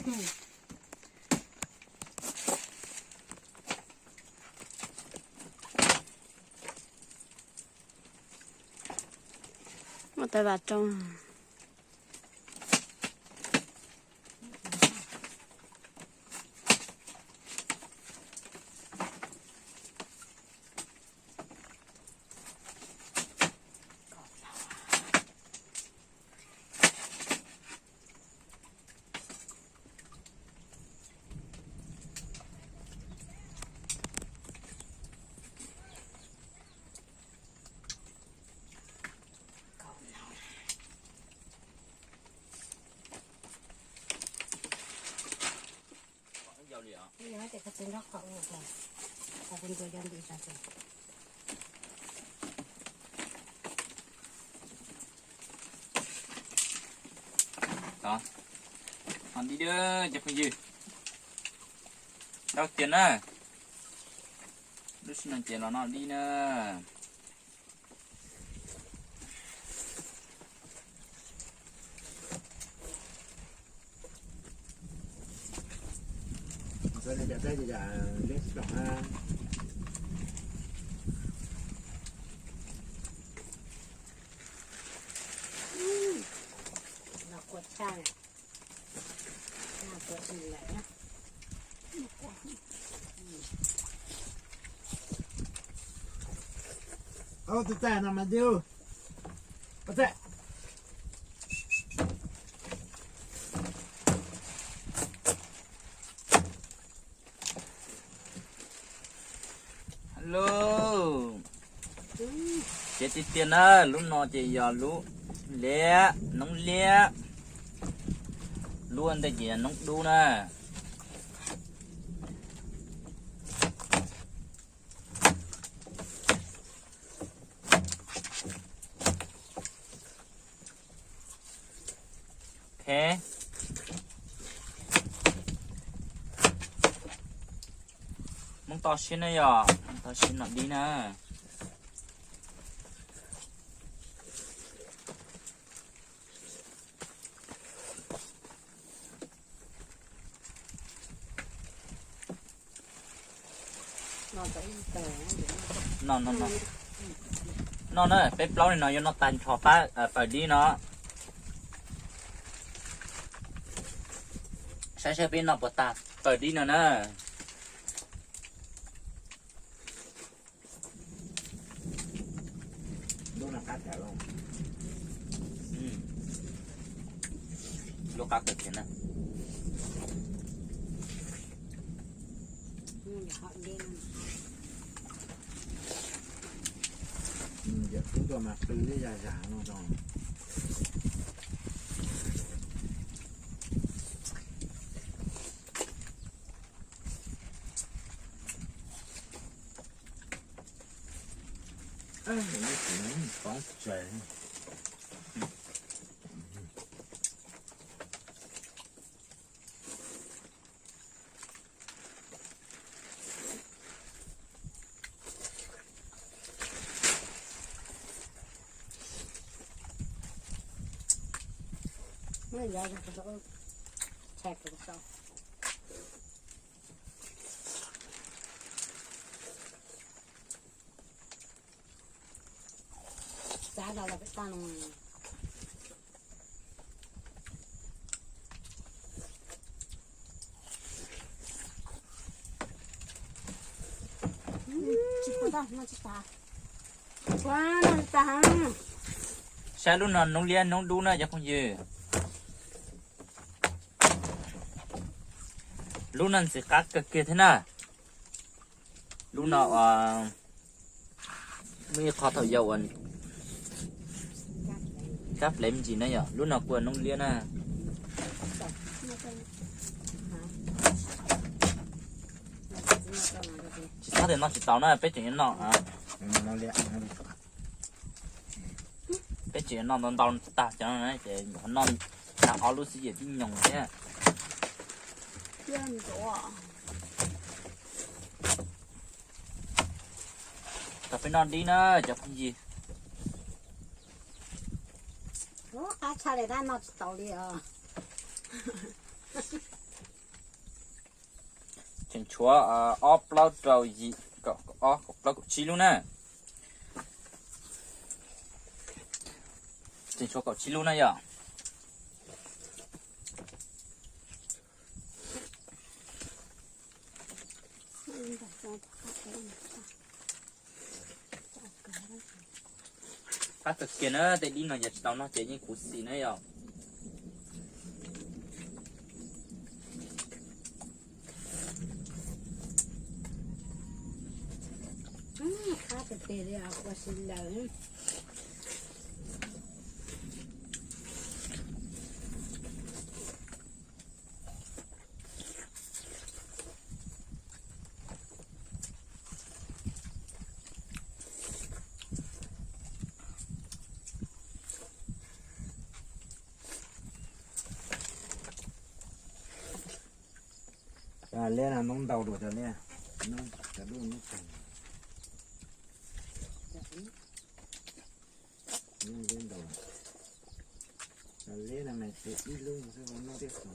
Muaj tais vam rau. Tod, ho dib dib cov phooj ywg, dawb tiag na. Lub sij hawm no ces los noj dib na. Tus txaij no mas dib. Ua txaij. Hello. Ces tiag tiag na, lub no ces yog lub liab, noob liab. Lub ntej ces yog noob dub na. Ok. Hmoob toj siab na yog, Hmoob toj siab noj dib na. No, no, no. No na, peb plaub li no yuav noj tag nrho pab, eh, pawg dib no. Saib saib peb noj puas tag pawg dib no na. Lub qab kawg thiab na. Yawm tub tuaj mas qw ib zag zag no zoo. Xav los los peb tag no. Tsis pub tag, noj tsis tag. Ua, noj tsis tag. Saib lub no noob liab noob dub na cov phooj ywg. Lub no ntxim qab kawg kiag thiab na. Lub no, muaj ib qho thaum yau uas kab plev me ntsis na yom, lub no kuj noob liab na. Tsis txhob tias noj tsis tau na, peb tseem yuav noj. Peb tseem yuav noj ntau ntau tag cov no ces noj tag ob lub xwb ces tib nyoos thiab. Tau peb noj dib na cov phooj ywg. Qab tshaj li, tab noj tsis tau li os. Tseem tshuav ob plaub rau yim, kaum plaub kaum tsib lub na. Tseem tshuav kaum tsib lub na yom. Qab kawg kiag na, tej dib no yog tsis tau noj ces yeej khuv xim na yom. Qab tiag tiag li os, ua si lawm. Cov liab no noob ntau dua cov liab, noob cov dub noob tag. Liab ntau, cov liab no mas ib lub xwb noob thiab xwb.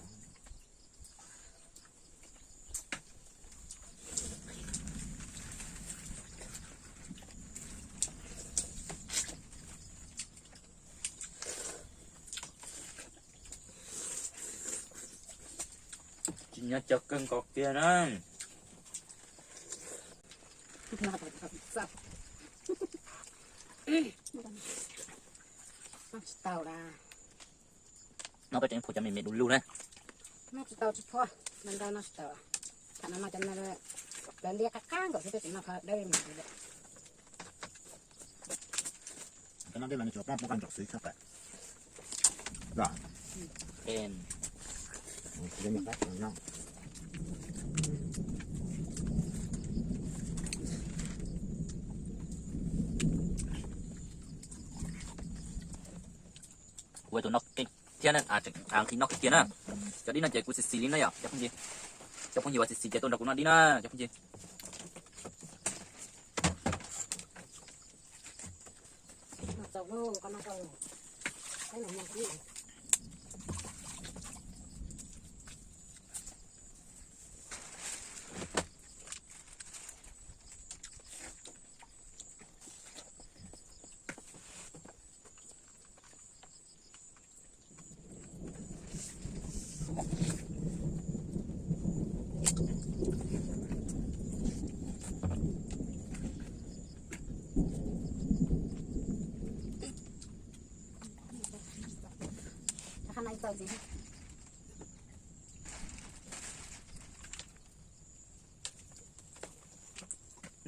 Tsis nyob cov kawg nkaus kiag na. Tsis tau la. No koj tseem phuam cov me me du lug na. Noj tsis tau tsis phuam, no ntau noj tsis tau. Tham no no cov no lawv liab qab qab nkaus xwb, peb tseem noj qhov dawb li mas. Cov no dej los nws tsuas poob poob qaj ntsaum xwb txhob pam. Kuv tus no thiab, nqhis noj kiag na. Cov dib no ces kuv xis xis li na yom cov phooj ywg. Cov phooj ywg uas xis xis ces tuaj nrog kuv noj dib na cov phooj ywg.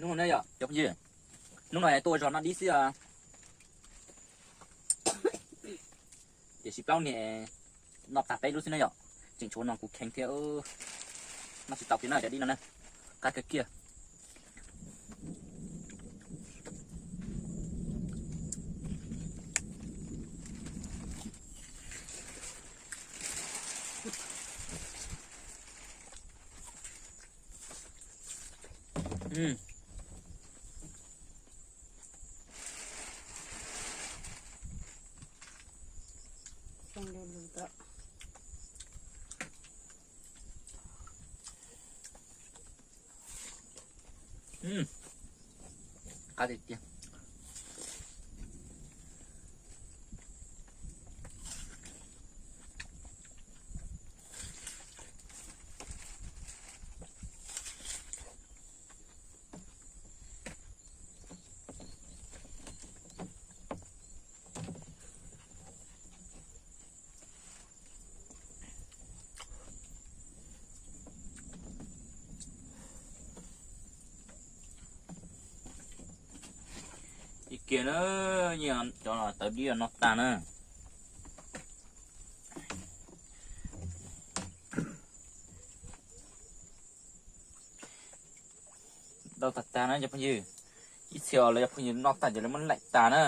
Hnub no yom cov phooj ywg, hnub no tuaj ua zog noj dib xwb os. Tiam sis plaub niag noj tag peb lub xwb na yom. Tseem tshuav no kuv kheev thiab, noj tsis tau kiag na cov dib no na. Qab kawg kiag. Qab tiag tiag. Ib kiag na, cov tawv dib no tag na. Dau tag tag na cov phooj ywg. Ib txhia lawv cov phooj ywg noj tag ces lawv muab laim tas na.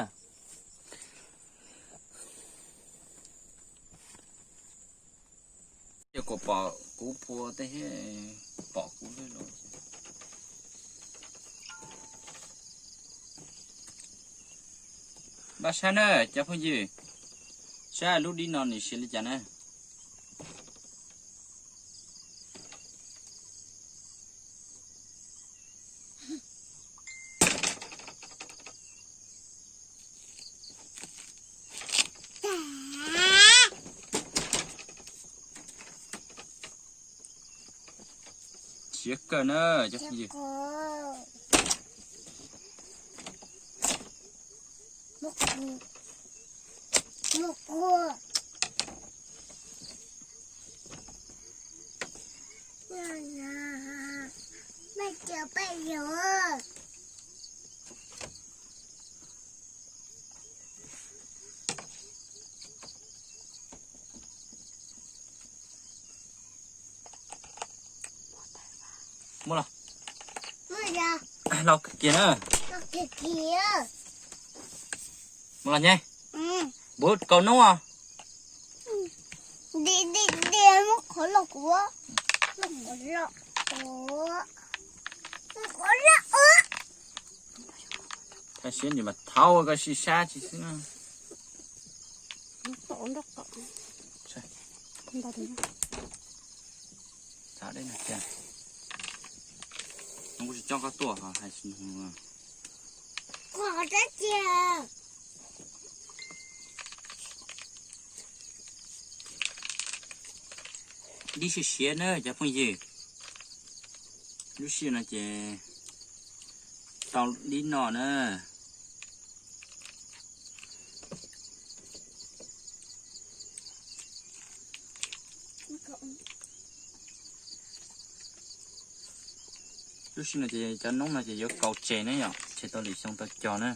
Yog kuv pom kuv phua tej thiab, pom kuv thiab los. Npaj saib na cov phooj ywg, saib lub dib no nws siav li cas na. Siav kawg na cov phooj ywg. Muab los. Los kiag na. Mus los nyeb. Npua kaus noob os. Koj siab ntsws mas thaub koj sib sab tsis xwb na. Kuv tsis coj koj tuaj hais. Dib siab siab na cov phooj ywg. Lub sij hawm no ces tau dib no na. Lub sij hawm no ces cov noob no ces yuav kaus tseg ne yom, tseg tau lwm xyoo tau cog na.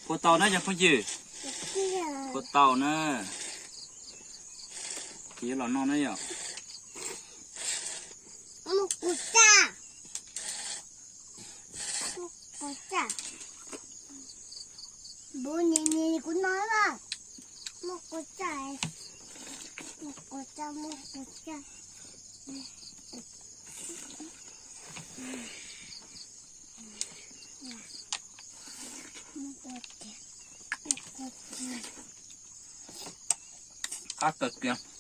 Puas tau na cov phooj ywg? Puas tau na? Ces yuav los noj na yom. Qab kawg kiag.